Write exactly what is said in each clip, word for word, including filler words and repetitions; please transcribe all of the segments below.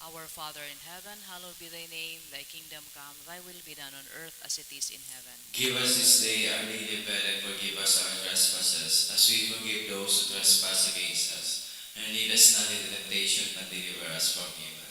Our Father in heaven, hallowed be thy name. Thy kingdom come, thy will be done on earth as it is in heaven. Give us this day our daily bread and forgive us our trespasses, as we forgive those who trespass against us. And lead us not into temptation, but deliver us from evil.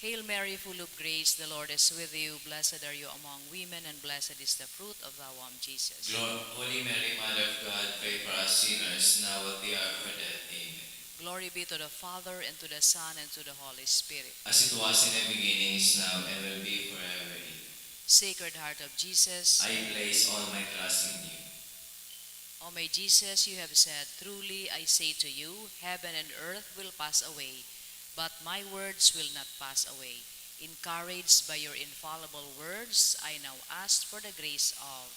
Hail Mary, full of grace, the Lord is with you. Blessed are you among women, and blessed is the fruit of thy womb, Jesus. Lord, Holy Mary, Mother of God, pray for us sinners, now at the hour of our death. Amen. Glory be to the Father, and to the Son, and to the Holy Spirit. As it was in the beginning, is now, and will be forever. Amen. Sacred Heart of Jesus. I place all my trust in you. O my Jesus, you have said, "Truly I say to you, heaven and earth will pass away, but my words will not pass away." Encouraged by your infallible words, I now ask for the grace of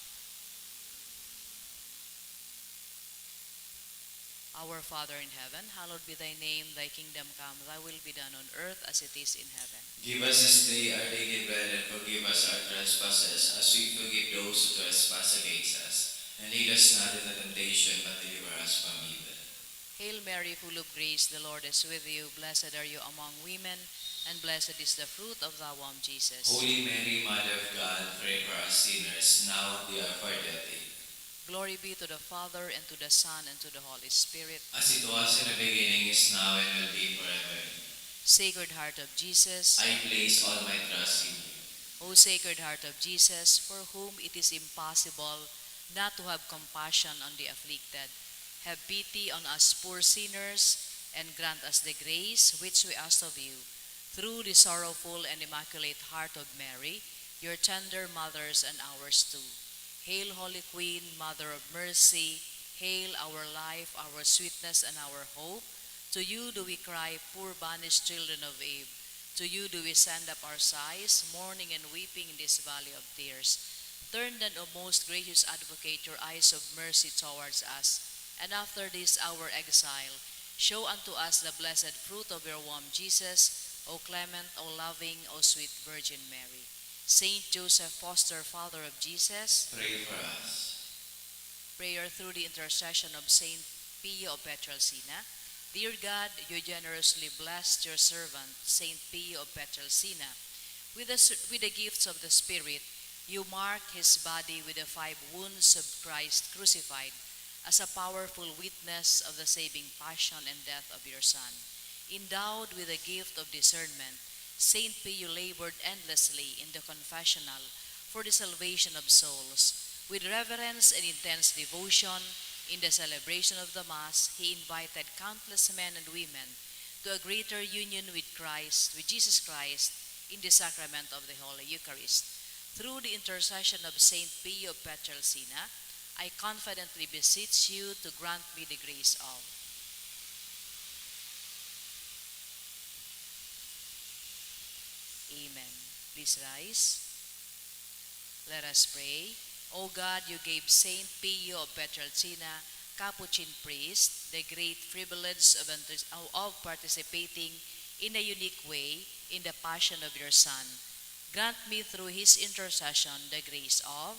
Our Father in heaven, hallowed be thy name. Thy kingdom come, thy will be done on earth as it is in heaven. Give us this day our daily bread, and forgive us our trespasses, as we forgive those who trespass against us. And lead us not into temptation, but deliver us from evil. Hail Mary, full of grace, the Lord is with you. Blessed are you among women, and blessed is the fruit of thy womb, Jesus. Holy Mary, Mother of God, pray for us sinners, now at the hour of our death. Amen. Glory be to the Father, and to the Son, and to the Holy Spirit. As it was in the beginning, is now, and will be forever. Sacred Heart of Jesus. I place all my trust in you. O Sacred Heart of Jesus, for whom it is impossible not to have compassion on the afflicted, have pity on us poor sinners, and grant us the grace which we ask of you, through the sorrowful and immaculate heart of Mary, your tender mothers and ours too. Hail, Holy Queen, Mother of Mercy, hail our life, our sweetness, and our hope. To you do we cry, poor banished children of Eve. To you do we send up our sighs, mourning and weeping in this valley of tears. Turn then, O most gracious Advocate, your eyes of mercy towards us, and after this our exile, show unto us the blessed fruit of your womb, Jesus. O clement, O loving, O sweet Virgin Mary. Saint Joseph, foster father of Jesus. Pray for us. Prayer through the intercession of Saint Pio of Pietrelcina. Dear God, you generously blessed your servant, Saint Pio of Pietrelcina, with the, s- with the gifts of the Spirit. You mark his body with the five wounds of Christ crucified as a powerful witness of the saving passion and death of your Son. Endowed with the gift of discernment, Saint Pio labored endlessly in the confessional for the salvation of souls. With reverence and intense devotion, in the celebration of the Mass, he invited countless men and women to a greater union with Christ, with Jesus Christ, in the sacrament of the Holy Eucharist. Through the intercession of Saint Pio of Pietrelcina, I confidently beseech you to grant me the grace of Amen. Please rise. Let us pray. O God, you gave Saint Pio of Pietrelcina, Capuchin priest, the great privilege of, of participating in a unique way in the passion of your Son. Grant me through his intercession the grace of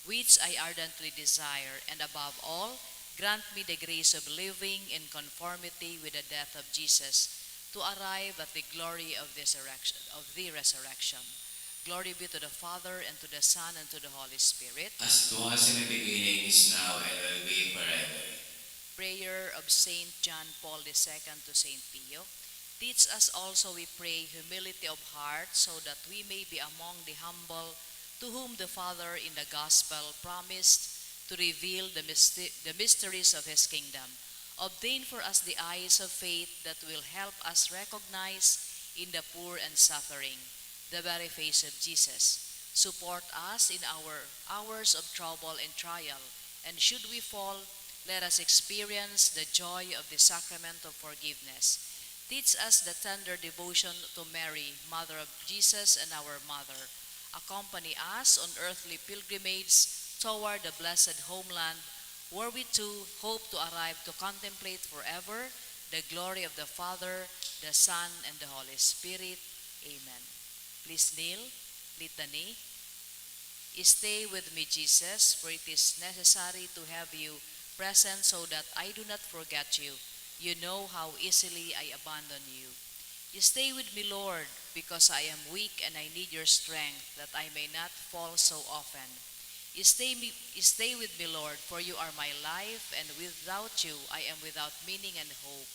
which I ardently desire, and above all, grant me the grace of living in conformity with the death of Jesus, to arrive at the glory of the resurrection, of the resurrection. Glory be to the Father, and to the Son, and to the Holy Spirit. As it was in the beginning, is now, and will be forever. Prayer of Saint John Paul the Second to Saint Pio. Teach us also, we pray, humility of heart, so that we may be among the humble, to whom the Father in the Gospel promised to reveal the mysti-, the mysteries of his kingdom. Obtain for us the eyes of faith that will help us recognize in the poor and suffering the very face of Jesus. Support us in our hours of trouble and trial, and should we fall, let us experience the joy of the sacrament of forgiveness. Teach us the tender devotion to Mary, Mother of Jesus and our Mother. Accompany us on earthly pilgrimage toward the blessed homeland, where we too hope to arrive to contemplate forever the glory of the Father, the Son, and the Holy Spirit. Amen. Please kneel. Litany. Stay with me, Jesus, for it is necessary to have you present so that I do not forget you. You know how easily I abandon you. Stay with me, Lord, because I am weak and I need your strength that I may not fall so often. Stay, me, stay with me, Lord, for you are my life, and without you I am without meaning and hope.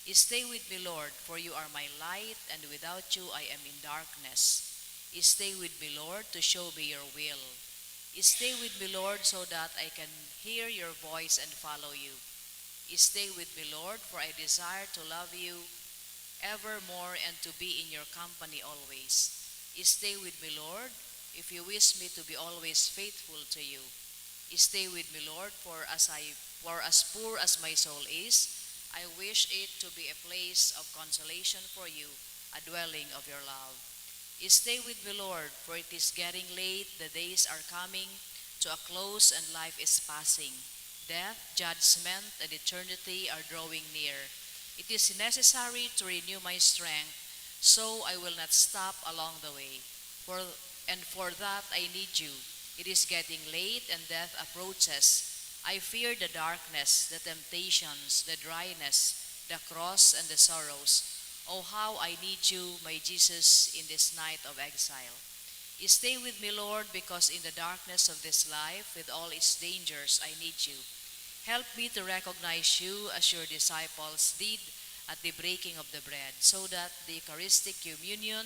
Stay with me, Lord, for you are my light, and without you I am in darkness. Stay with me, Lord, to show me your will. Stay with me, Lord, so that I can hear your voice and follow you. Stay with me, Lord, for I desire to love you evermore and to be in your company always. Stay with me, Lord, if you wish me to be always faithful to you. Stay with me, Lord, for as I for as poor as my soul is, I wish it to be a place of consolation for you, a dwelling of your love. Stay with me, Lord, for it is getting late, the days are coming to a close, and life is passing. Death, judgment, and eternity are drawing near. It is necessary to renew my strength, so I will not stop along the way. For, and for that I need you. It is getting late and death approaches. I fear the darkness, the temptations, the dryness, the cross, and the sorrows. Oh, how I need you, my Jesus, in this night of exile. Stay with me, Lord, because in the darkness of this life, with all its dangers, I need you. Help me to recognize you as your disciples did at the breaking of the bread, so that the Eucharistic communion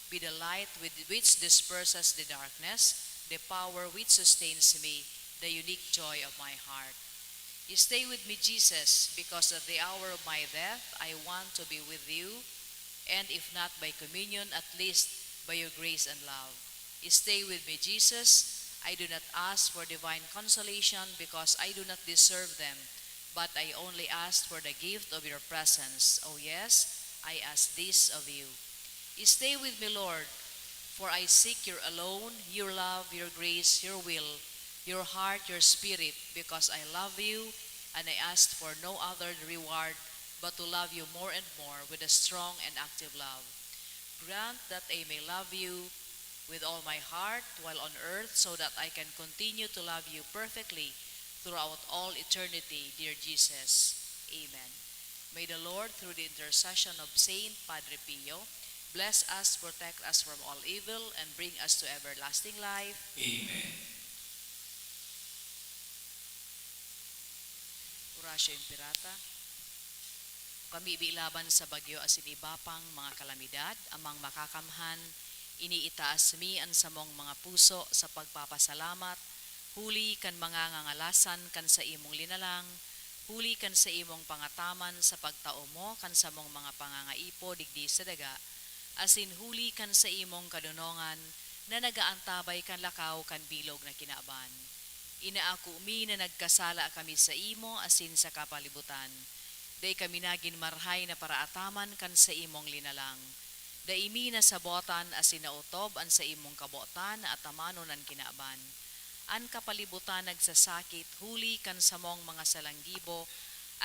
be the light with which disperses the darkness, the power which sustains me, the unique joy of my heart. Stay with me, Jesus, because at the hour of my death, I want to be with you, and if not by communion, at least by your grace and love. Stay with me, Jesus. I do not ask for divine consolation because I do not deserve them, but I only ask for the gift of your presence. Oh yes, I ask this of you. Stay with me, Lord, for I seek your alone, your love, your grace, your will, your heart, your spirit, because I love you, and I ask for no other reward but to love you more and more with a strong and active love. Grant that I may love you with all my heart while on earth, so that I can continue to love you perfectly throughout all eternity, dear Jesus. Amen. May the Lord, through the intercession of Saint Padre Pio, bless us, protect us from all evil, and bring us to everlasting life. Amen. Oratio Imperata. Kamibi laban sa bagyo asin iba pang mga kalamidad, Amang Makakamhan, iniitaas mi an samong mga puso sa pagpapasalamat, huli kan mga ngangalasan kan saimong linalang, huli kan saimong pangataman sa pagtao mo kan samong mga pangangaipo digdi sa daga, asin huli kan saimong kadonongan na nag-aantabay kan lakaw kan bilog na kinaban. Inaako mi na nagkasala kami saimo asin sa kapalibutan. Dai kami nagin marahay na paraataman kan saimong linalang. Dai mi nasabotan asin naotob an saimong kabotan na atamanon an kinaban. An kapalibutan nagsasakit huli kan samong mga salanggibo,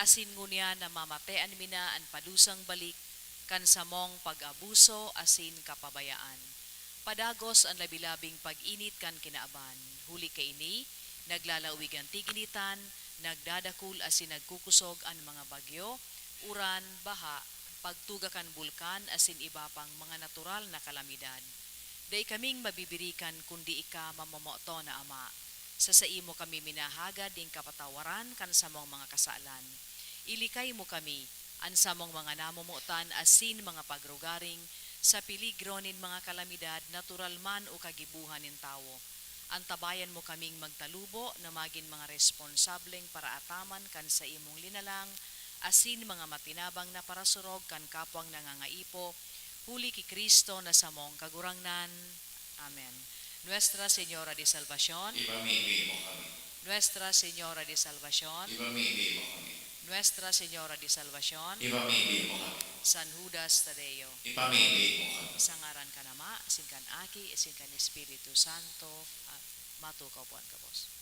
asin ngunyan namamatean mi na an padusang balik kan samong pag-abuso asin kapabayaan. Padagos an labi-labing pag-init kan kinaban. Huli kaini, naglalawig an tiginitan, nagdadakul asin nagkukusog an mga bagyo, uran, baha, pagtuga kan bulkan asin iba pang mga natural na kalamidad. Dai kaming mabibirikan kundi ika, mamomoton na Ama. Sa saimo kami minahagad nin kapatawaran kan samong mga kasalan. Ilikay mo kami, an samong mga namomotan asin mga pagrugaring, sa peligro nin mga kalamidad, natural man o kagibohan nin tawo. Antabayan mo kaming magtalubo na magin mga responsableng paraataman kan saimong linalang asin mga matinabang na parasurog kan kapwang nangangaipo, huli ki Cristo na samong Kagurangnan. Amen. Nuestra Señora de Salvacion. Ipamibi mo kami. Nuestra Señora de Salvacion. Ipamibi mo kami. Nuestra Señora de Salvacion. Ipamibi mo kami. San Judas Tadeo. Ipamibi mo kami. Sa ngaran kan Ama, asin kan Aki, asin kan Espiritu Santo. Amen. Matukaw po an gabos.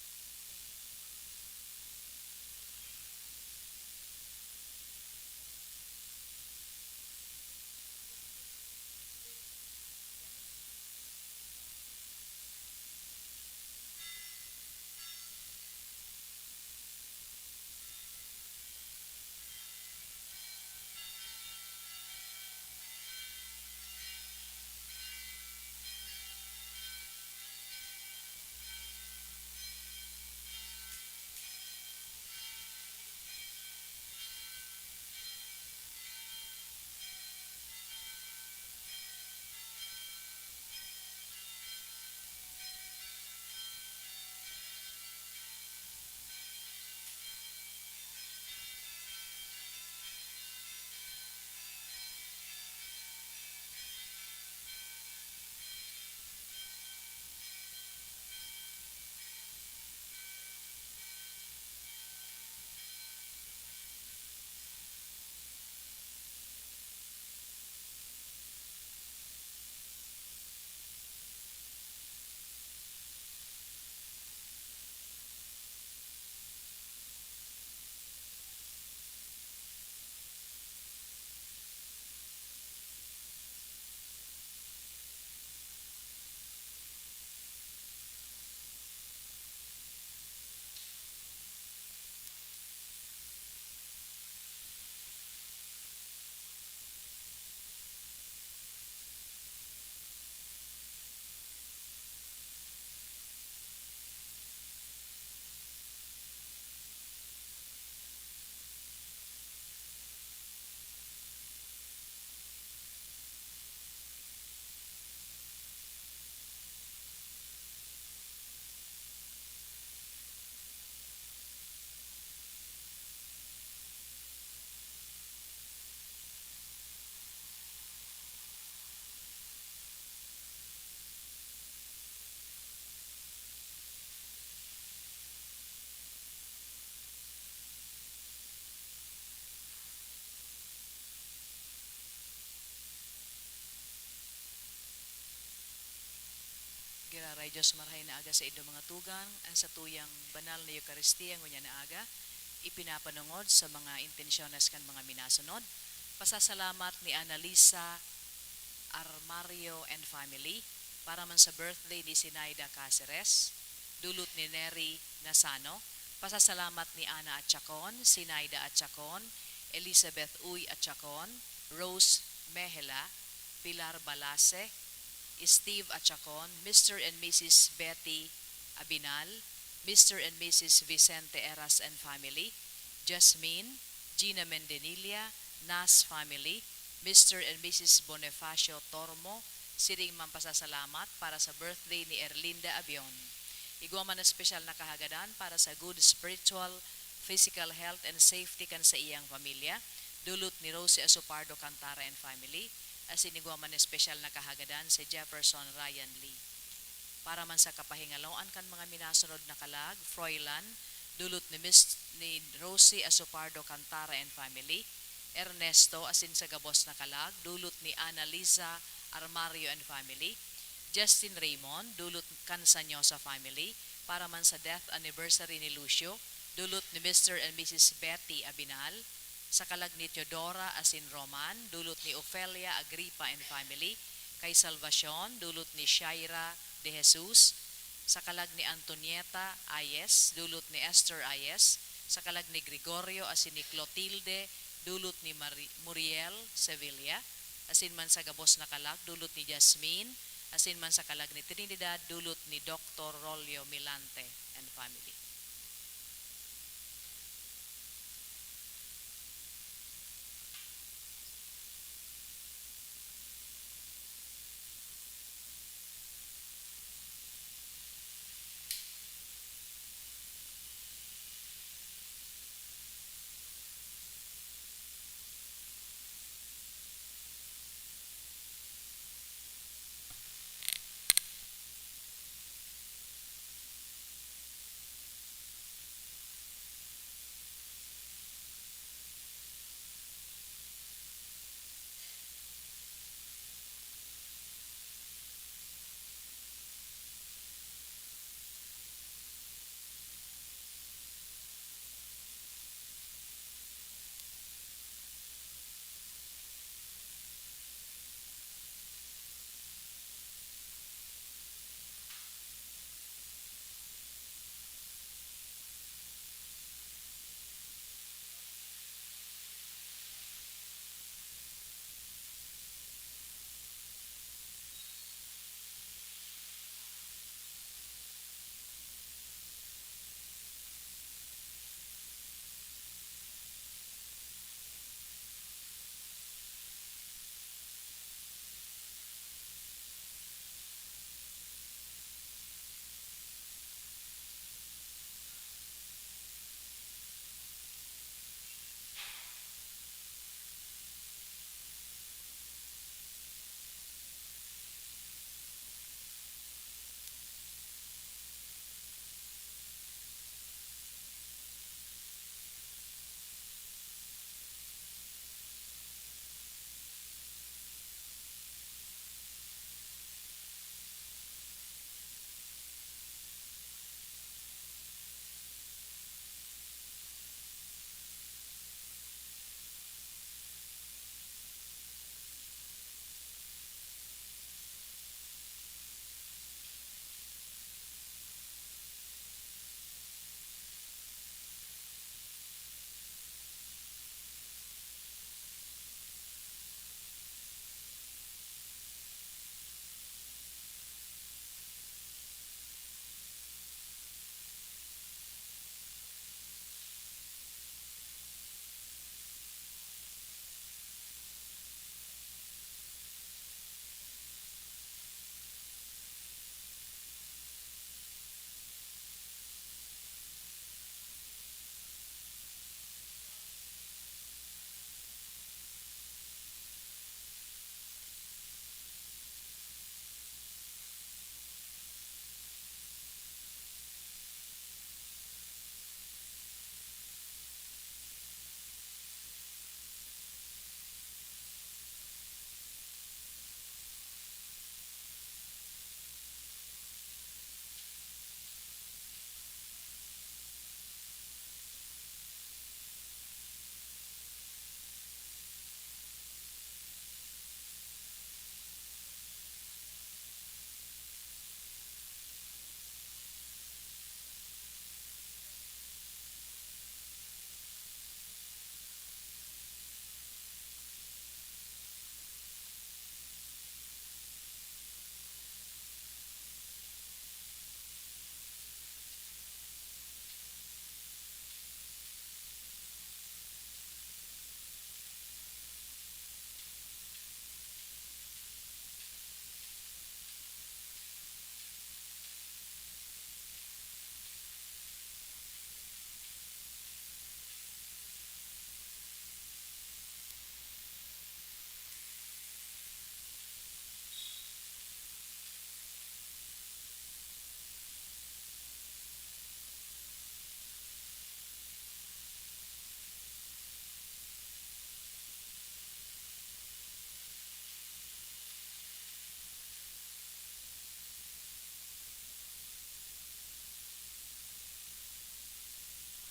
Ay Diyos, marahay na aga sa indo mga tugang, ang satuyang banal na Eukaristia ngunyan na aga, ipinapanongod sa mga intensyones kan mga minasunod. Pasasalamat ni Annalisa Armario and family para man sa birthday ni Sinaida Caceres, dulot ni Neri Nasano. Pasasalamat ni Ana Achacon, Sinaida Achacon, Elizabeth Uy Achacon, Rose Mehela, Pilar Balase, Steve Achacon, Mister and Missus Betty Abinal, Mister and Missus Vicente Eras and family, Jasmine, Gina Mendenilla, Nas family, Mister and Missus Bonifacio Tormo, siring man pasasalamat para sa birthday ni Erlinda Abion. Igwa man espesyal na kahagadan para sa good spiritual, physical health and safety kan sa iyang pamilya, dulot ni Rosie Asopardo Cantara and family, asin igwa man espesyal na kahagadan si Jefferson Ryan Lee. Para man sa kapahingaloan kan mga minasunod na kalag, Froilan, dulot ni Miss, ni Rosie Asopardo Cantara and family, Ernesto, asin sa gabos na kalag, dulot ni Annalisa Armario and family, Justin Raymond, dulot kan Sanyosa family, para man sa death anniversary ni Lucio, dulot ni Mister and Missus Betty Abinal, sa kalag ni Teodora asin Roman, dulot ni Ofelia Agripa and family, kay Salvacion, dulot ni Shaira de Jesus, sa kalag ni Antonieta Ayes, dulot ni Esther Ayes, sa kalag ni Gregorio asin ni Clotilde, dulot ni Mari-, Muriel Sevilla, asin man sa gabos na kalag, dulot ni Jasmine, asin man sa kalag ni Trinidad, dulot ni Doktor Rolio Milante and family.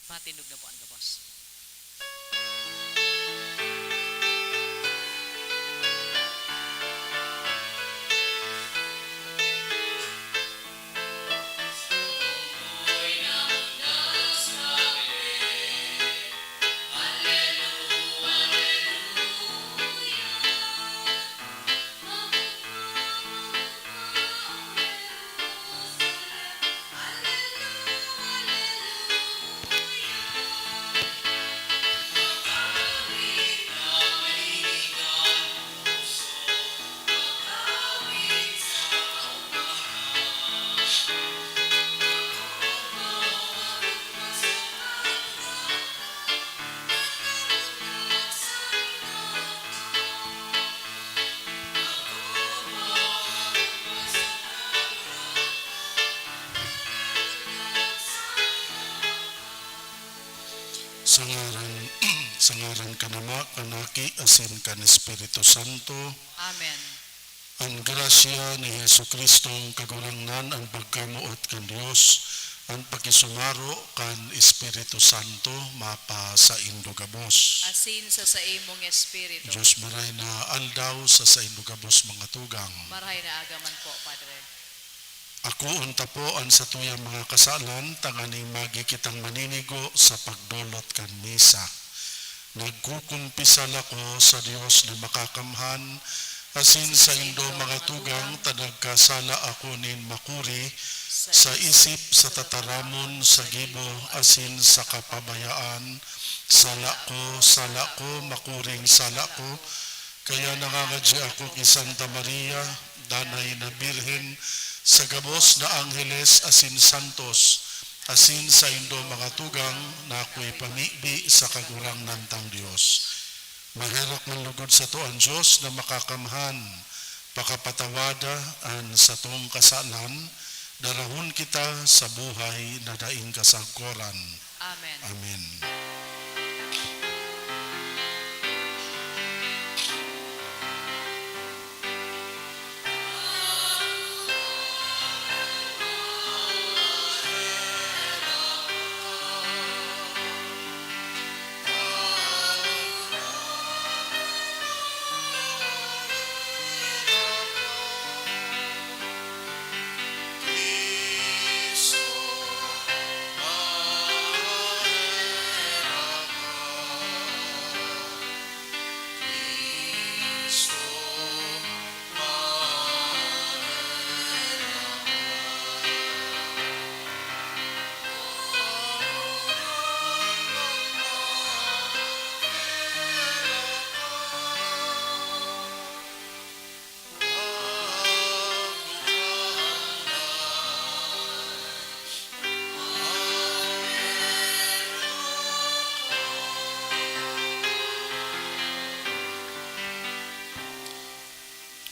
Matindog na po ang gabos. Sa ngaran, sa ngaran kan Ama, kan Aki, asin kan Espiritu Santo. Amen. An grasya ni Jesu-Cristong Kagurangnan, an pagkamoot kan Dios, an pakisumaro kan Espiritu Santo, mapasaindo gabos. Asin sa saimong espiritu. Dios, maray na aldaw sa saindo gabos, mga tugang. Maray na aga man po, Padre. Akoon ta po an satuyang mga kasalan, tanganing magi kitang maninigo sa pagdolot kan misa. Nagkukumpisal ako sa Dios na Makakamhan, asin saindo, mga tugang, ta nagkasala ako nin makuri sa isip, sa tataramon, sa gibo, asin sa kapabayaan. Sala ko, sala ko, makuring sala ko. Kaya nangangadya ako ki Santa Maria, Danay na Birhen, sa gabos na angheles asin santos, asin saindo, mga tugang, na akoy pamibi sa Kagurangnan tang Dios. Maherak man lugod sato an Dios na Makakamhan, pakapatawada an satong kasalan, darahon kita sa buhay na daing kasagkoran. Amen. Amen.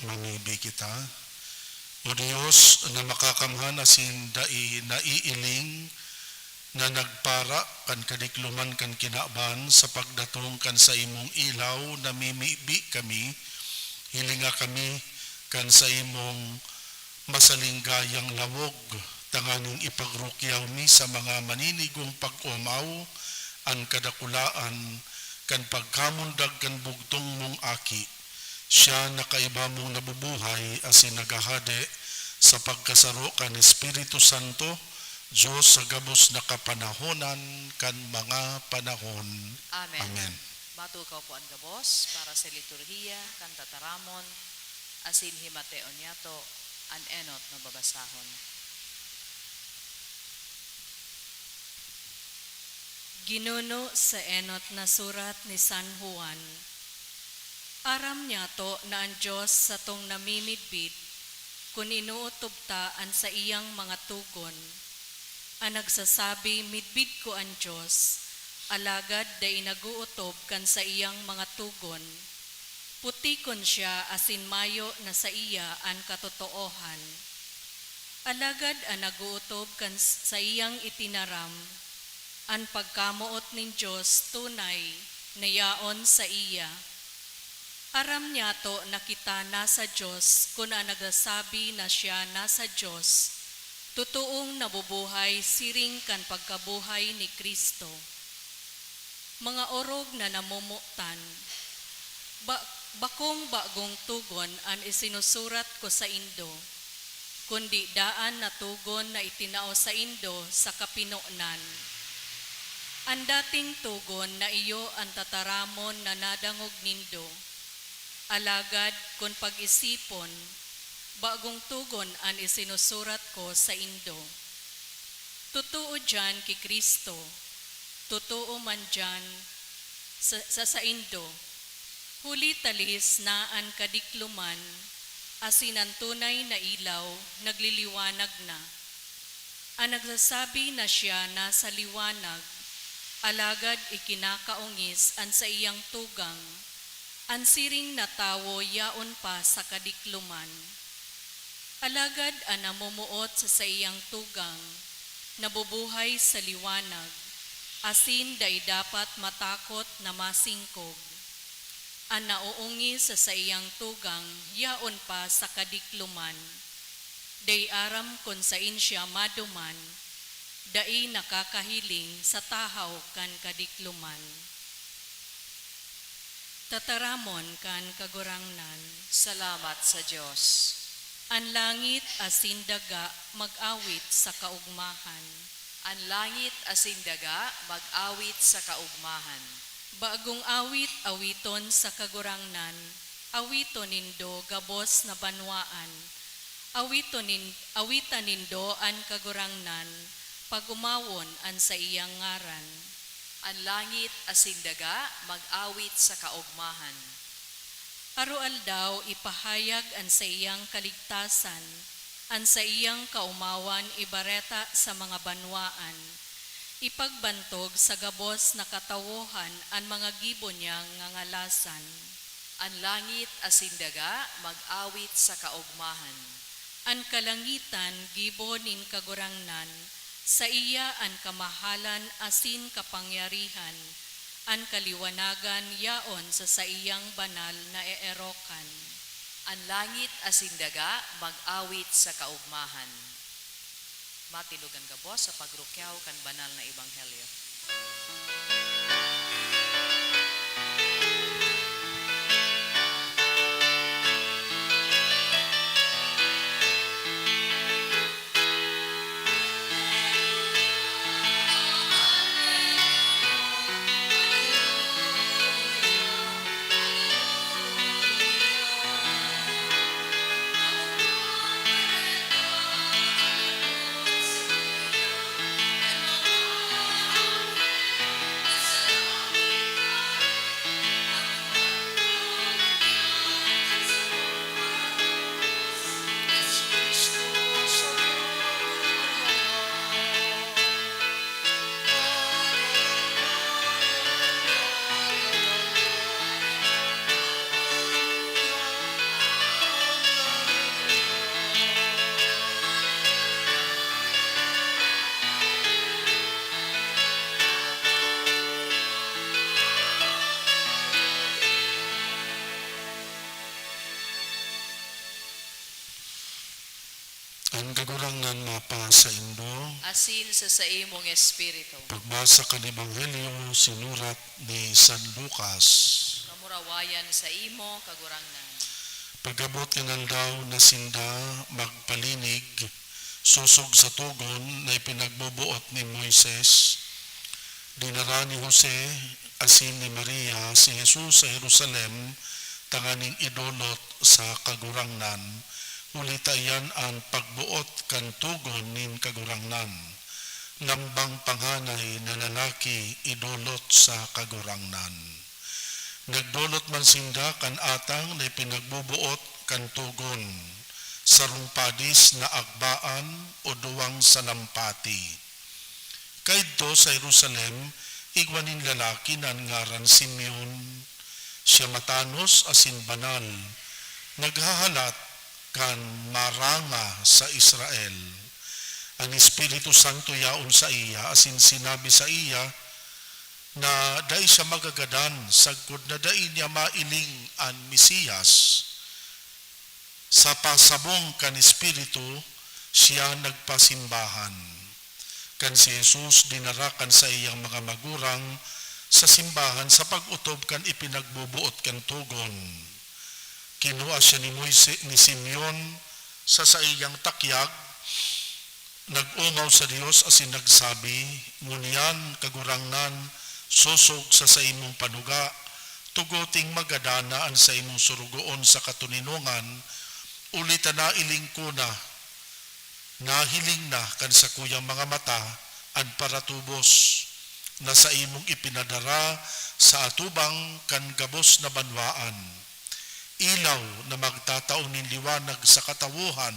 Mamibi kita. O Dios na Makakamhan asin dai naiiling, na nagpara kan kadikloman kan kinaban, sa pagdatong kan saimong ilaw namimibi kami, hilinga kami kan saimong masalinggayang lawog, tanganing ipagrukyaw mi sa mga maninigong pag-omaw an kadakulaan kan pagkamundag kan bugtong mong Aki. Siya na kaiba mong nabubuhay asin naghahade sa pagkasaro kan Espiritu Santo, Dios sa gabos na kapanahonan kan mga panahon. Amen. Amen. Matukaw po an gabos para sa liturhiya kan tataramon, asin himateon niyato an enot na babasahon. Ginuno sa enot na surat ni San Juan. Aram niyato na an Dios satong namimidbid kun inootob ta an saiyang mga togon. An nagsasabi, "Midbid ko an Dios," alagad dai nag-ootob kan saiyang mga togon, putikon siya asin mayo na saiya an katotoohan. Alagad an nag-ootob kan saiyang itinaram, an pagkamoot nin Dios tunay na yaon saiya. Aram niyato na kita nasa Dios kun an nagsasabi na siya nasa Dios, Totoong nabubuhay siring kan pagkabuhay ni Cristo. Mga orog na namomotan, ba-, bakong bagong togon an isinusurat ko saindo, kundi daan na togon na itinao saindo sa kapinonan. An dating togon na iyo an tataramon na nadangog nindo. Alagad kun pag-isipon, bagong togon an isinusurat ko saindo. Totoo diyan ki Cristo, totoo man diyan sa, sa saindo, huli ta lihis na an kadikloman, asin an tunay na ilaw nagliliwanag na. An nagsasabi na siya nasa liwanag, alagad ikinakaongis an saiyang tugang, an siring na tawo yaon pa sa kadikloman. Alagad an namomoot sa saiyang tugang, nabubuhay sa liwanag, asin dai dapat matakot na masingkog. An naoongis sa saiyang tugang yaon pa sa kadikloman. Dai aram kun saen siya maduman, dai nakakahiling sa tahaw kan kadikloman. Tataramon kan Kagurangnan. Salamat sa Dios. An langit asin daga mag-awit sa kaogmahan. An langit asin daga mag-awit sa kaogmahan. Bagong awit awiton sa Kagurangnan, awiton nindo gabos na banwaan. Awiton nin-, awitan nindo an Kagurangnan, pag-omawon an saiyang ngaran. An langit asin daga mag-awit sa kaogmahan. Aroaldaw ipahayag an saiyang kaligtasan, an saiyang kaomawan ibareta sa mga banwaan. Ipagbantog sa gabos na katawohan an mga gibo niyang ngangalasan. An langit asin daga mag-awit sa kaogmahan. An kalangitan gibo nin Kagurangnan, saiya an kamahalan asin kapangyarihan, an kaliwanagan yaon sa saiyang banal na eerokan. An langit asin daga mag-awit sa kaogmahan. Matilog an gabos sa pagrukyaw kan banal na ebanghelyo. An Kagurangnan mapasaindo. Asin sa saimong espiritu. Pagbasa kan Ebanghelyo sinurat ni San Lucas. Kamurawayan saimo, Kagurangnan. Pag-abot kan aldaw na sinda magpalinig, sosog sa togon na ipinagboboot ni Moises, dinara ni Jose asin ni Maria si Jesus sa Jerusalem tanganing idolot sa Kagurangnan, huli ta iyan an pagboot kan togon nin Kagurangnan. Lambang panghanay na lalaki idolot sa Kagurangnan. Nagdolot man sinda kan atang na ipinagboboot kan togon, sarong padis na agbaan o duwang salampati. Kaidto sa Jerusalem, igwa nin lalaki na an ngaran Simeon. Siya matanos asin banal, naghahalat kan maranga sa Israel. An Espiritu Santo yaon saiya asin sinabi saiya na dai siya magagadan sagkod na dai niya mailing an Mesiyas. Sa pasabong kan Espiritu, siya nagpasimbahan. Kan si Jesus dinara kan saiyang mga magurang sa simbahan sa pag-otob kan ipinagboboot kan togon. Kinua siya ni Moise, ni Simeon sa saiyang takyag, nag-omaw sa Dios asin nagsabi, "Ngunyan, Kagurangnan, sosog sa saimong panuga, tugoting magadana an saimong sorogoon sa katoninongan, uli ta nailing ko na, nahiling na kan sakuyang mga mata an paratubos na saimong ipinadara sa atubang kan gabos na banwaan. Ilaw na magtatao nin liwanag sa katawohan,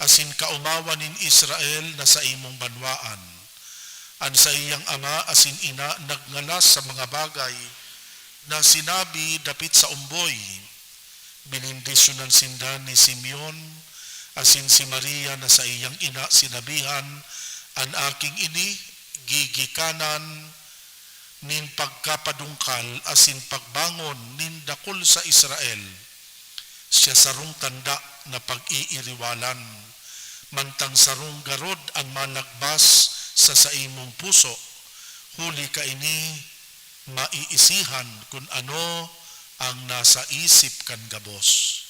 asin kaomawan nin Israel na saimong banwaan." An saiyang ama asin ina nagngalas sa mga bagay na sinabi dapit sa omboy. Benendisyonan sinda ni Simeon asin si Maria na saiyang ina sinabihan, "An aking ini gigikanan nin pagkapadungkal asin pagbangon nin dakul sa Israel. Siya sarong tanda na pag-iiriwalan, mantang sarong garod an malagbas sa saimong puso, huli kaini maiisihan kun ano ang nasa isip kan gabos."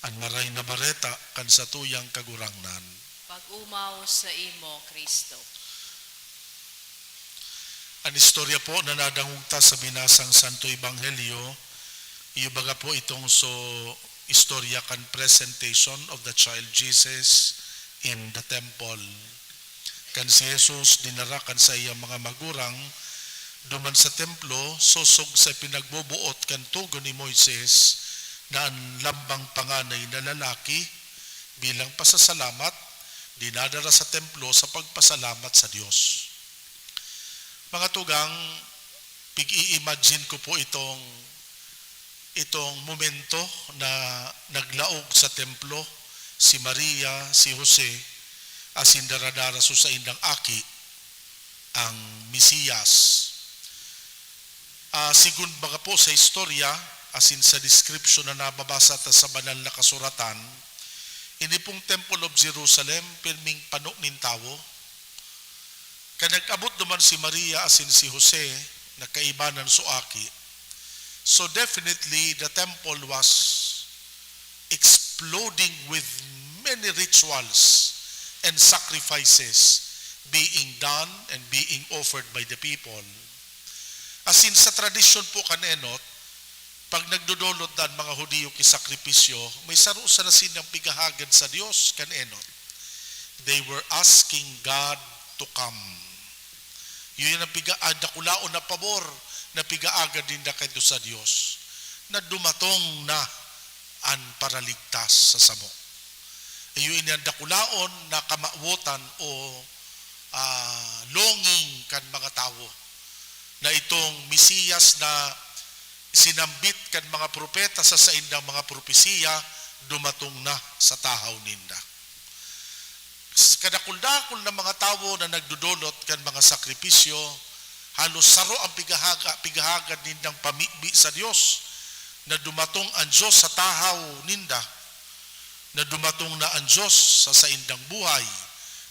An Maray na Bareta kan satuyang Kagurangnan. Pag-omaw sa imo, Cristo. An istorya po na nadangog ta sa binasang Santo Ebanghelyo, iyo baga po itong so istorya kan presentation of the child Jesus in the temple. Kan si Jesus dinara kan saiyang mga magurang duman sa templo, sosog sa pinagboboot kan togon ni Moises, na an lambang panganay na lalaki, bilang pasasalamat, dinadara sa templo sa pagpasalamat sa Dios. Mga tugang, pig-i-imagine ko po itong, itong momento na naglaog sa templo si Maria, si Jose, asin daradara so saindang aki, ang Mesiyas. Ah, sigun baga po sa istorya, asin sa description na nababasa ta sa Banal na Kasuratan, ini pong Temple of Jerusalem, pirming pano nin tawo. Kan nag-abot duman si Maria asin si Jose, nagkaibanan so aki. So definitely, the temple was exploding with many rituals and sacrifices being done and being offered by the people. Asin sa tradisyon po kan enot, pag nagdodolot na an mga Judio ki sakripisyo, may saro sana sinang pigahagad sa Dios kan enot. They were asking God to come. Yun ang piga-, ang dakulaon na pabor na pigaagad ninda kadto sa Dios, na dumatong na an Paraligtas sa samo. Iyo ini an dakulaon na kamawotan o, ah, longing kan mga tawo, na itong Mesiyas na sinambit kan mga propeta sa saindang mga propesiya dumatong na sa tahaw ninda. Kadakul-dakul na mga tawo na nagdodolot kan mga sakripisyo, halos saro ang pigahaga-, pigahagad nindang pamibi sa Dios, na dumatong an Dios sa tahaw ninda, na dumatong na an Dios sa saindang buhay,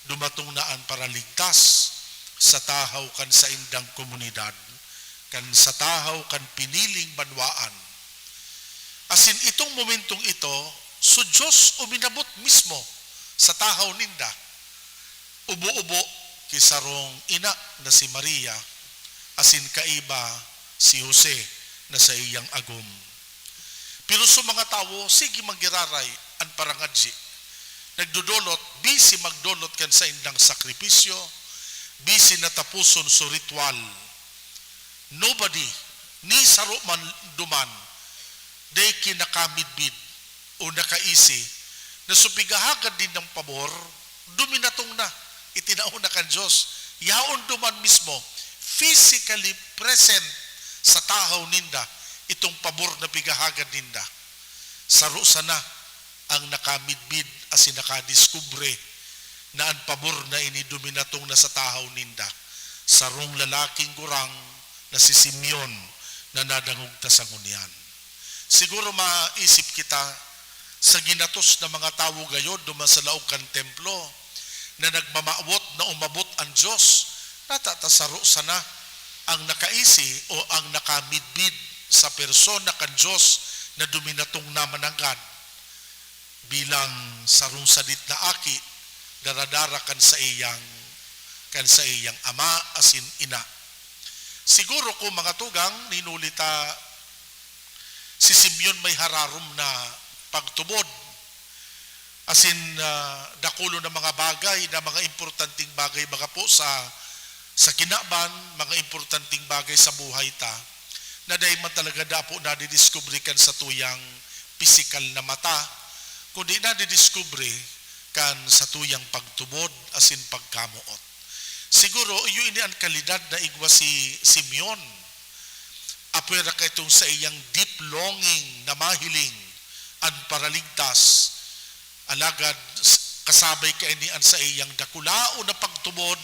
dumatong na an Paraligtas sa tahaw kan saindang komunidad, kan sa tahaw kan piniling banwaan. Asin itong momentong ito, so Dios uminabot mismo sa tahaw ninda. Ubo-ubo ki sarong ina na si Maria, asin kaiba si Jose na saiyang agom. Pero sa mga tawo, sige man giraray an parangadyi. Nagdodolot, busy magdolot kan saindang sakripisyo, busy na taposon so ritual. Nobody, ni saro man duman, dai ki nakamidbid o nakaisi na so pigahagad nindang pabor, duminatong na, itinao na kan Dios. Yaon duman mismo, physically present sa tahaw ninda itong pabor na pigahagad ninda. Saro sana ang nakamidbid asin nakadiskubre na an pabor na ini duminatong na sa tahaw ninda, sarong lalaking gurang na si Simeon na nadangog ta sa ngunyan. Siguro maisip kita, Sa ginatos na mga tawo gayod duman sa laog kan templo na nagmamawot na umabot an Dios, natatasaro sana ang nakaisi o ang nakamidbid sa persona kan Dios na duminatong na mananggad bilang sarong sadit na aki, daradara kan saiyang, kan saiyang ama asin ina. Siguro ko, mga tugang, ninulita si Simeon may hararom na pagtubod. Asin, ah, dakulon na mga bagay, na mga importanteng bagay baga po sa, sa kinaban, mga importanteng bagay sa buhay ta, na dai man talaga dapo nadidiskubre kan satuyang pisikal na mata, kundi nadidiskubre kan satuyang pagtubod asin pagkamoot. Siguro, iyo ini an kalidad na igwa si Simeon. Apwera kaitong saiyang deep longing na mahiling an Paraligtas, alagad s-, kasabay kaini an saiyang dakulaon na pagtubod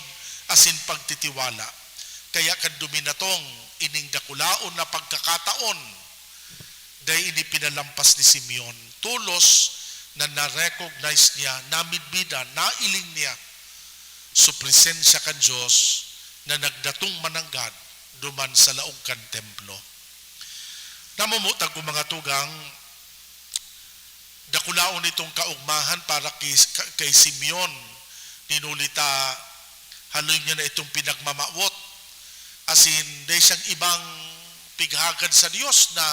asin pagtitiwala. Kaya kan duminatong ining dakulaon na pagkakataon, dai ini pinalampas ni Simeon. Tolos na na-recognize niya, namidbidan, nailing niya so presensya kan Dios na nagdatong mananggad duman sa laog kan templo. Namumutag ko, mga tugang, dakulaon itong kaugmahan para ki-, ka-, kay Simeon. Ninulita, haloy niya na itong pinagmamawot. Asin, dai siyang ibang pighagad sa Dios na,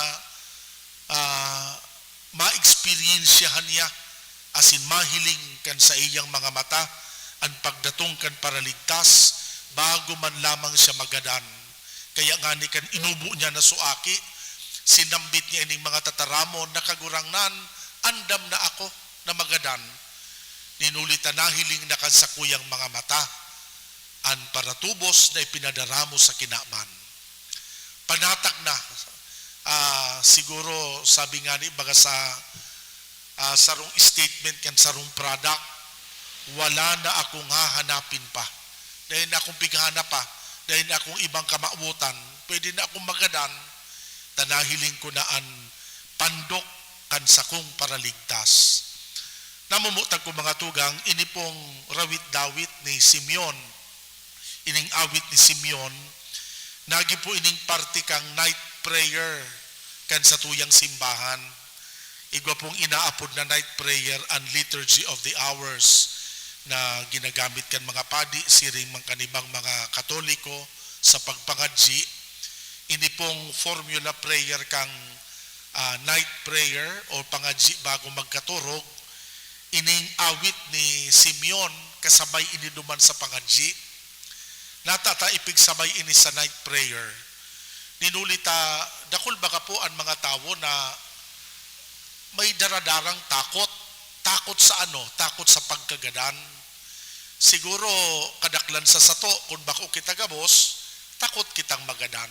ah, maeksperiensyahan niya asin mahiling kan saiyang mga mata an pagdatong kan Paraligtas bago man lamang siya magadan. Kaya ngani kan inubo niya na so aki, sinambit niya ining mga tataramon na, "Kagurangnan, andam na ako na magadan." Ninuli ta nahiling na kan sakuyang mga mata an paratubos na ipinadaramo sa kinaban. Panatag na, ah, siguro sabi ngani baga sa, ah, sarong statement kan sarong product, "Wala na akong hahanapin pa. Dai na akong pighanap pa. Dai na akong ibang kamawotan. Pwede na akong magadan. Ta nahiling ko na an pandok kan sakong Paraligtas." Namumutag ko, mga tugang, ini pong rawit-dawit ni Simeon, ining awit ni Simeon, nagi po ining parte kan night prayer kan satuyang simbahan. Igwa pong inaapod na night prayer an Liturgy of the Hours na ginagamit kan mga padi siring man kan ibang mga Katoliko sa pagpangadyi. Ini pong formula prayer kan, ah, night prayer o pangadyi bago magkaturog, ining awit ni Simeon, kasabay ini duman sa pangadyi. Nata ta ipigsabay ini sa night prayer. Ninuli ta, dakul baga po an mga tawo na may daradarang takot. Takot sa ano? Takot sa pagkagadan. Siguro, kadaklan sa sato, kun bako kita gabos, takot kitang magadan.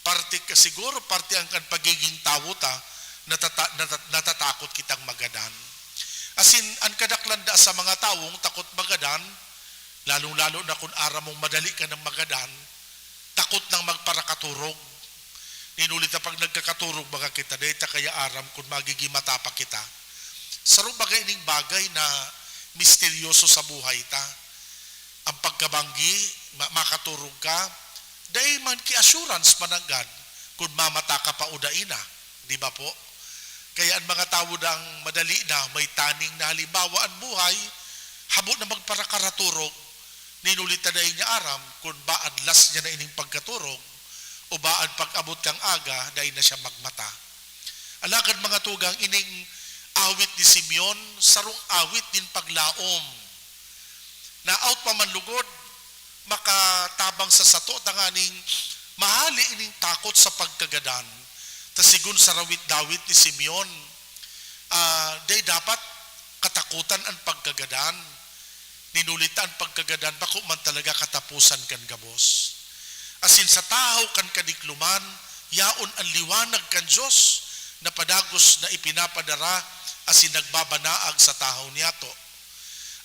Parte ka, siguro parte an kan pagiging tawo ta, natata-, nata-, natatakot kitang magadan. Asin, an kadaklan da sa mga tawong takot magadan, lalong-lalo na kun aram mong madali ka nang magadan, takot nang magparakaturog. Ninuli ta pag nagkakaturog baga kita, dai ta kaya aram kun magiging mata pa kita. Saro baga ining bagay na misteryoso sa buhay ta. Ang pagkabanggi, ma-, makaturog ka, dai man ki assurance mananggad kun mamata ka pa o dai na, di ba po? Kaya an mga tawo dang madali na, may taning na halimbawa an buhay, habo na magparakaraturog, ninuli ta dai niya aram kun ba an last niya na ining pagkaturog o ba an pag-abot kang aga, dai na siya magmata. Alagad, mga tugang, ining awit ni Simeon, sarong awit nin paglaom. Naawt pa man lugod, makatabang sa sato tanganing mahali ining takot sa pagkagadan. Ta sigon sa rawit-dawit ni Simeon, ah, dai dapat katakotan an pagkagadan. Ninuli ta an pagkagadan bako man talaga kataposan kan gabos. Asin sa tahaw kan kadikloman, yaon an liwanag kan Dios na padagos na ipinapadara asin nagbabanaag sa tahaw niyato.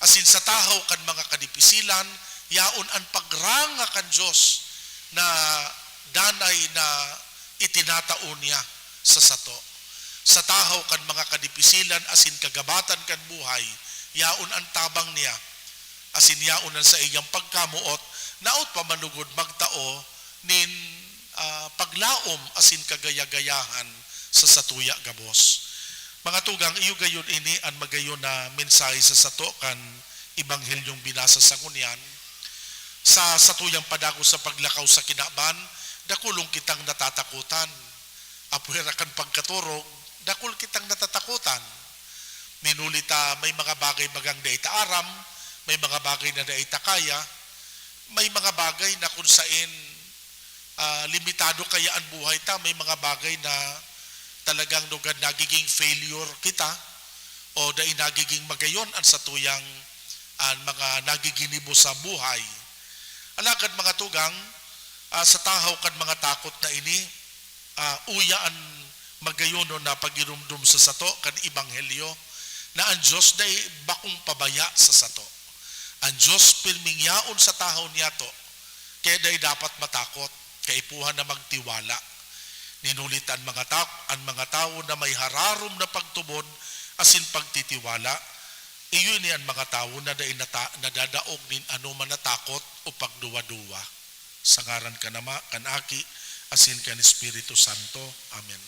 Asin sa tahaw kan mga kadipisilan, yaon an pagranga kan Dios na danay na itinatao niya sa sato. Sa tahaw kan mga kadipisilan asin kagabatan kan buhay, yaon an tabang niya, asin yaon an saiyang pagkamoot, naot pa manugod magtao nin, ah, paglaom asin kagaya-gayahan sa satuya gabos. Mga tugang, iyo gayon ini an magayon na mensahe sa sato kan Ebanghelyong binasa sa ngunyan. Sa satuyang padagos sa paglakaw sa kinaban, dakulon kitang natatakotan. Apwera kan pagkatorog, dakul kitang natatakotan. Minuli ta may mga bagay bagang dai ta aram, may mga bagay na dai ta kaya, may mga bagay na kun saen, ah, limitado kaya an buhay ta, may mga bagay na talagang lugad nagiging failure kita o dai nagiging magayon an satuyang, an mga nagiginibo sa buhay. Alagad, mga tugang, ah, sa tahaw kan mga takot na ini, ah, uya an magayonon na pagiromdom sa sato kan ebanghelyo, na an Dios dai bakong pabaya sa sato. An Dios pirming yaon sa tahaw niyato, kaya dai dapat matakot, kaipuhan na magtiwala. Ninuli ta an mga ta-, an mga tawo na may hararom na pagtubod asin pagtitiwala, iyo ini an mga tawo na dai nata-, nadadaog nin anoman na takot o pagduwa-duwa. Sa ngaran kan Ama, kan Aki, asin kan Espiritu Santo. Amen.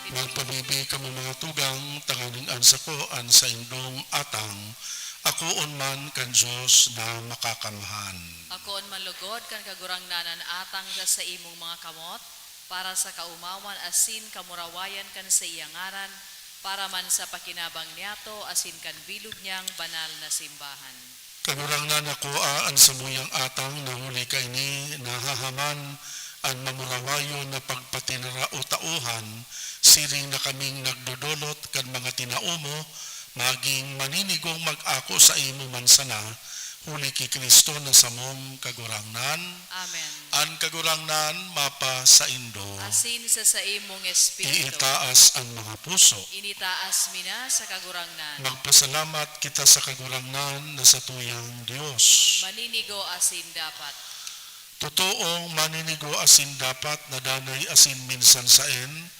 Magpabibi kamo, mga tugang, tanganing an sako an saindong atang, akoon man kan Dios na Makakamhan. Akoon man lugod kan Kagurangnan an atang sa saimong mga kamot, para sa kaomawan asin kamurawayan kan saiyang ngaran, para man sa pakinabang niyato asin kan bilog niyang banal na simbahan. Kagurangnan, akoa an samuyang atang na huli kaini nahahaman an mamurawayon na pagpatinaraotaohan, siring na kaming nagdodolot kan mga tinao mo, magin maninigong mag-ako saimo man sana, huli ki Cristo na samong Kagurangnan. Amen. An Kagurangnan mapasaindo. Asin sa saimong espiritu. Iitaas an mga puso. Initaas mi na sa Kagurangnan. Magpasalamat kita sa Kagurangnan na satuyang Dios. Maninigo asin dapat. Totoong maninigo asin dapat na danay asin minsan saen,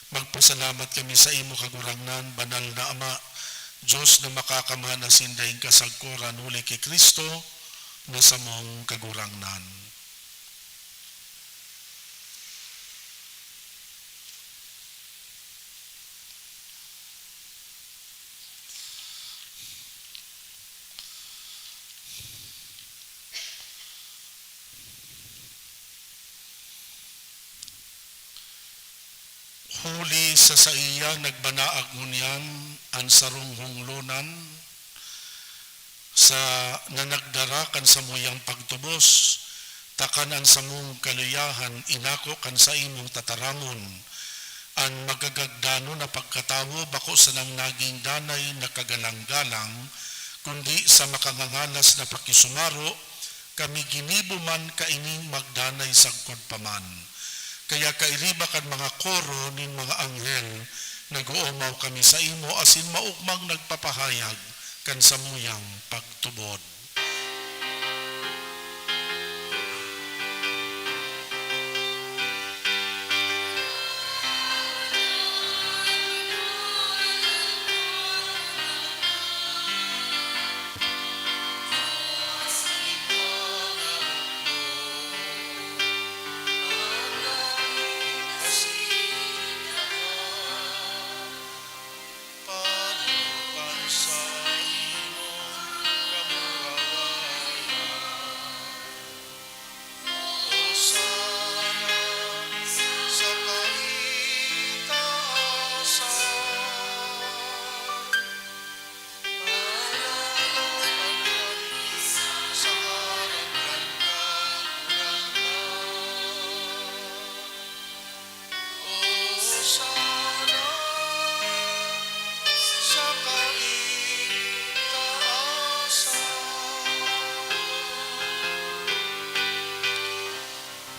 magpasalamat kami saimo, Kagurangnan, banal na Ama, Dios na Makakamhan asin daing kasagkoran, huli ki Cristo na samong Kagurangnan. Huli sa saiya nagbanaag ngunyan an sarong honglonan sa, na nagdara kan samuyang pagtubos, ta kan an samong kaluyahan inako kan saimong tataramon. An magagagdanon na pagkatawo bako sanang naging danay na kagalang-galang, kundi sa makangangalas na pakisumaro, kami ginibo man kaining magdanay sagkod pa man. Kaya kairiba kan mga koro nin mga anghel, nag-oomaw kami saimo asin maogmang nagpapahayag kan samuyang pagtubod.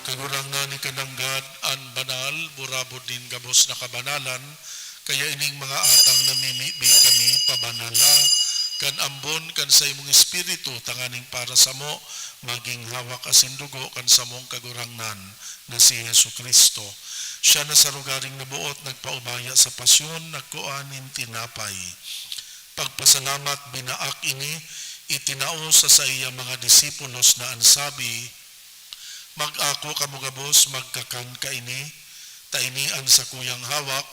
Kagurangnan, ika nanggad an banal, burabod nin gabos na kabanalan, kaya ining mga atang namimibi kami, pabanala kan ambon kan saimong Espiritu, tanganing para samo magin hawak asin dugo kan samong Kagurangnan na si Jesu-Cristo. Siya na sa rogaring naboot nagpaubaya sa pasyon, nagkua nin tinapay. Pagpasalamat, binaak ini, itinao sa saiyang mga disipulos na an sabi, "Mag-ako kamo gabos, magkakan kaini, ta ini an sakuyang hawak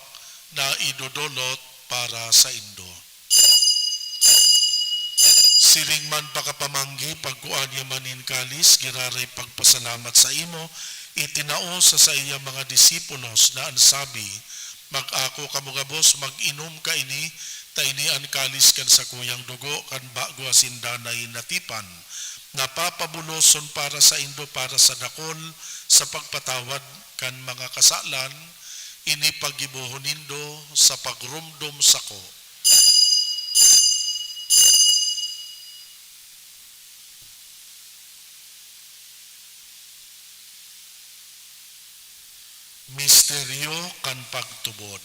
na idodolot para saindo." Siring man pakapamanggi, pagkua niya man nin kalis, giraray pagpasalamat saimo, itinao sa saiyang mga disipulos na an sabi, "Mag-ako kamo gabos, mag-inom kaini, ta ini an kalis kan sakuyang dugo kan bago asin danay na tipan, na papabuloson para saindo para sa dakol sa pagpatawad kan mga kasalan. Ini paggibohon nindo sa pagromdom sako." Misteryo kan pagtubod.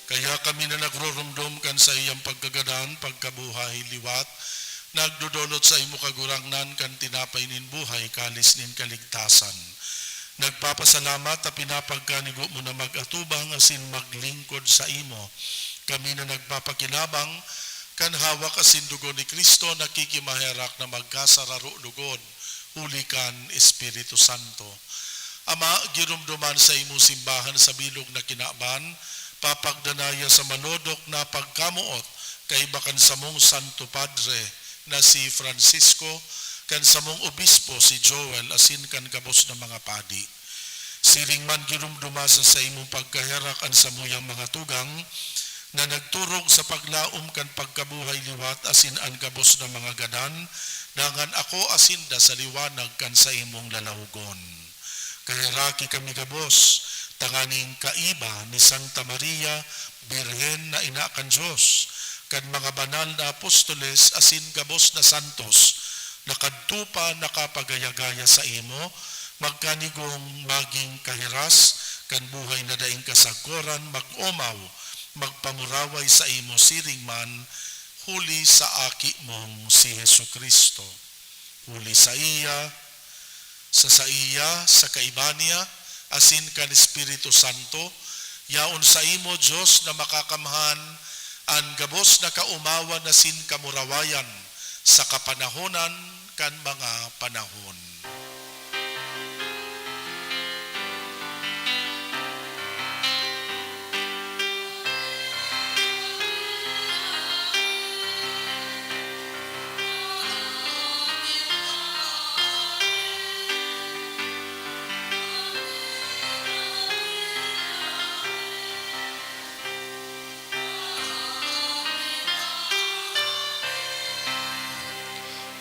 Kaya kami na nagrurumdom kan saiyang pagkagadan, pagkabuhay liwat, nagdodolot sa imo, Kagurangnan, kan tinapay nin buhay, kalis nin kaligtasan. Nagpapasalamat ta pinapagkanigo mo na mag-atubang asin maglingkod sa imo. Kami na nagpapakinabang kan hawak asin dugo ni Cristo, nakikimaherak na magkasararo lugod huli kan Espiritu Santo. Ama, giromdoman sa imong simbahan sa bilog na kinaban, papagdanaya sa malodok na pagkamoot kaiba kan samong Santo Padre na si Francisco, kan samong obispo si Joel, asin kan gabos na mga padi. Siring man giromdoma sa saimong pagkaherak an samuyang mga tugang na nagturog sa paglaom kan pagkabuhay liwat asin an gabos na mga gadan, dangan akoa sinda sa liwanag kan saimong lalawogon. Kaheraki kami gabos, tanganing kaiba ni Santa Maria, Birhen na Ina kan Dios, kan mga banal na apostoles asin gabos na santos, na kadto pa nakapagaya-gaya saimo, magkanigong magin kahiras kan buhay na daing kasagkoran, mag-omaw, magpamuraway saimo siring man huli sa Aki mong si Jesu-Cristo. Huli saiya, sa saiya, sa kaiba niya, asin kan Espiritu Santo, yaon saimo, Dios na Makakamhan, an gabos na kaomawan asin kamurawayan sa kapanahonan kan mga panahon.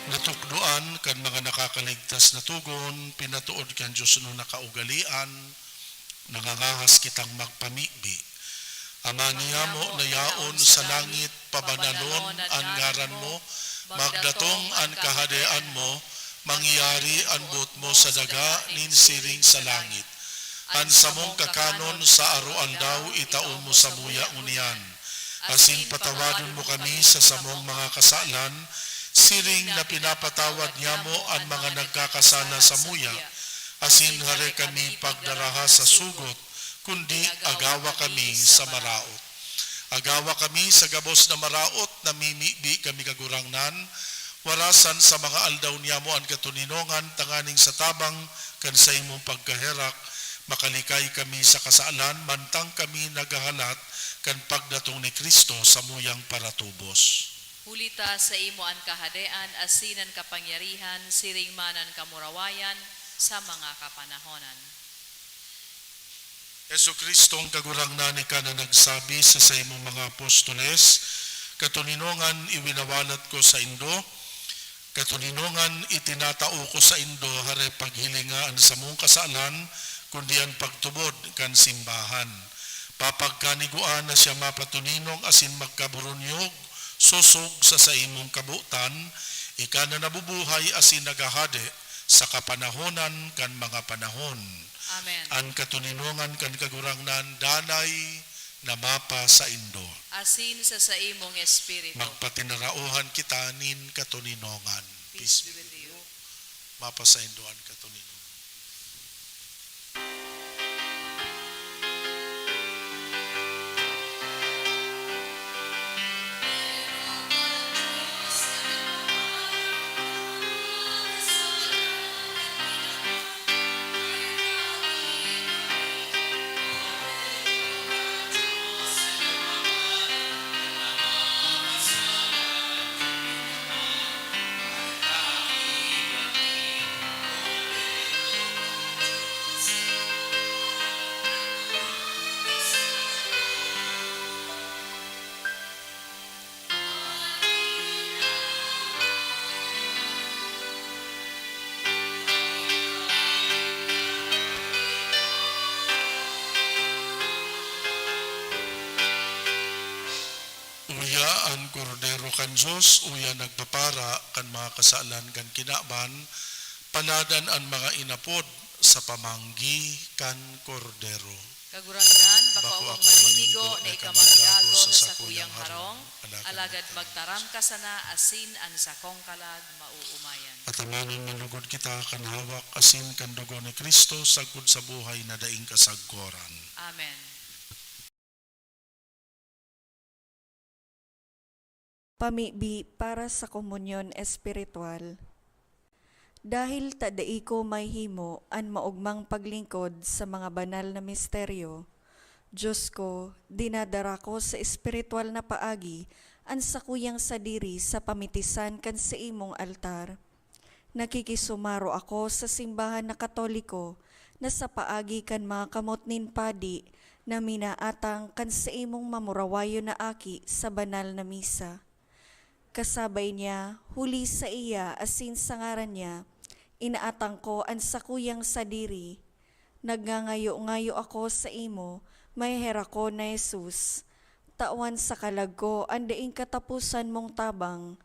Natukdoan kan mga nakakaligtas na togon, pinatood kan Dios na kaugalean, nangangahas kitang magpamibi. Ama niyamo na yaon sa langit, pabanalon an ngaran mo, magdatong an kahadean mo, mangyari an boot mo sa daga nin siring sa langit. An samong kakanon sa aroaldaw itao mo samuya ngunyan, asin patawadon mo kami sa samong mga kasalan, siring na pinapatawad niamo an mga nagkakasala samuya, asin hare kami pagdaraha sa sugot, kundi agawa kami sa maraot. Agawa kami sa gabos na maraot, namimibi kami, Kagurangnan, warasan sa mga aldaw niyamo an katoninongan, tanganing sa tabang kan saimong pagkaherak, makalikay kami sa kasalan, mantang kami naghahalat kan pagdatong ni Cristo samuyang paratubos. Huli ta saimo an kahadean asin an kapangyarihan, siring man an kamurawayan sa mga kapanahonan. Jesu-Cristong Kagurangnan, ika na nagsabi sa saimong mga apostoles, "Katoninongan iwinawalat ko saindo, katoninongan itinatao ko saindo, hare paghilinga an samong kasalan, kundi an pagtubod kan simbahan." Papagkanigua na siya mapatoninong asin magkaburunyog, sosog sa saimong kabotan, ika na nabubuhay asin naghahade sa kapanahonan kan mga panahon. Amen. An katoninongan kan Kagurangnan danay na mapa saindo. Asin sa saimong espiritu. Magpatinaraohan kita nin katoninongan. Peace be with you. Mapa saindo an katoninongan. Uya an Kordero kan Dios, uya nagpapara kan mga kasalan kan kinaban, paladan an mga inapod sa pamanggi kan Kordero. Kagurangnan, bako akong maninigo na ika magdago sa sakuyang harong, alagad magtaram ka sana asin an sakong kalag maoomayan. Patamanon man lugod kita kan hawak asin kan dugo ni Cristo sagkod sa buhay na daing kasagkoran. Amen. Pamibi para sa komunyon espiritual. Dahil ta dai ko mahimo an maogmang paglingkod sa mga banal na misteryo, Dios ko, dinadara ko sa espiritual na paagi an sakuyang sadiri sa pamitisan kan saimong altar. Nakikisumaro ako sa simbahan na Katoliko na sa paagi kan mga kamot nin padi na minaatang kan saimong mamurawayon na aki sa banal na misa. Kasabay niya, huli saiya asin sa ngaran niya, inaatang ko an sakuyang sadiri. Nagngangayo-ngayo ako saimo, maheherakon na Jesus. Tawan sa kalag ko an daing kataposan mong tabang.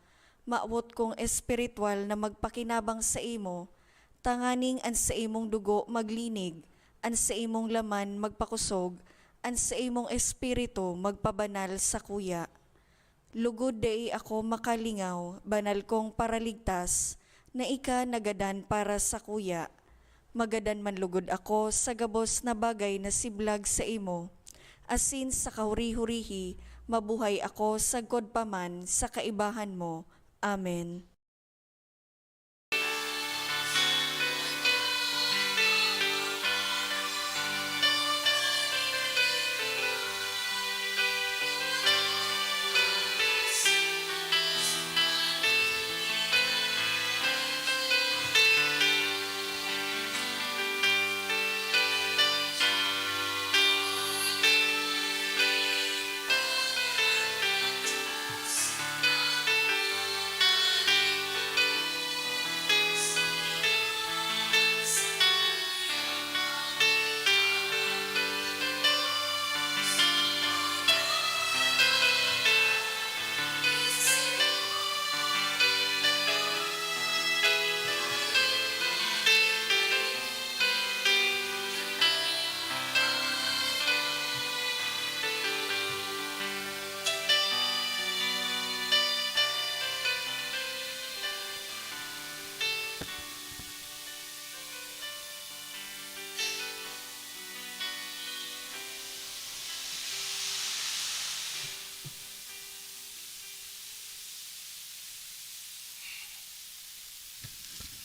Mawot kong espiritual na magpakinabang saimo, tanganing an saimong dugo maglinig, an saimong laman magpakosog, an saimong espiritu magpabanal sakuya. Lugod dai ako makalingaw, banal kong Paraligtas, na ika nagadan para sakuya. Magadan man lugod ako sa gabos na bagay na siblag saimo, asin sa kahuri-hurihi mabuhay ako sagkod pa man sa kaibahan mo. Amen.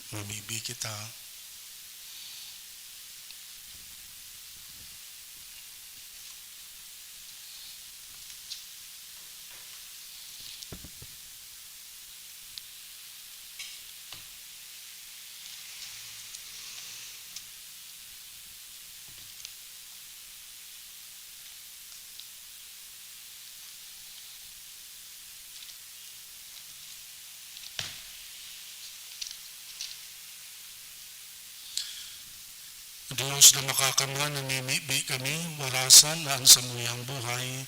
Mamibi kita. Dios na makakamhan, namimibi kami, warasan na an samuyang buhay,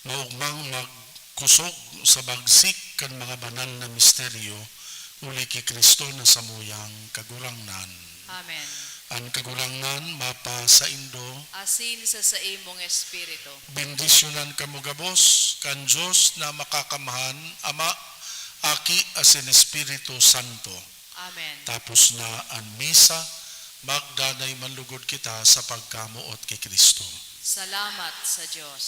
maogmang magkusog sa bagsik kan mga banal na misteryo, huli ki Cristo na samuyang Kagurangnan. Amen. An Kagurangnan mapasaindo. Asin sa saimong espiritu. Bendisyonan kamo gabos kan Dios na makakamhan, Ama, Aki, asin Espiritu Santo. Amen. Tapos na an misa, magdanay man lugod kita sa pagkamoot ki Cristo. Salamat sa Dios.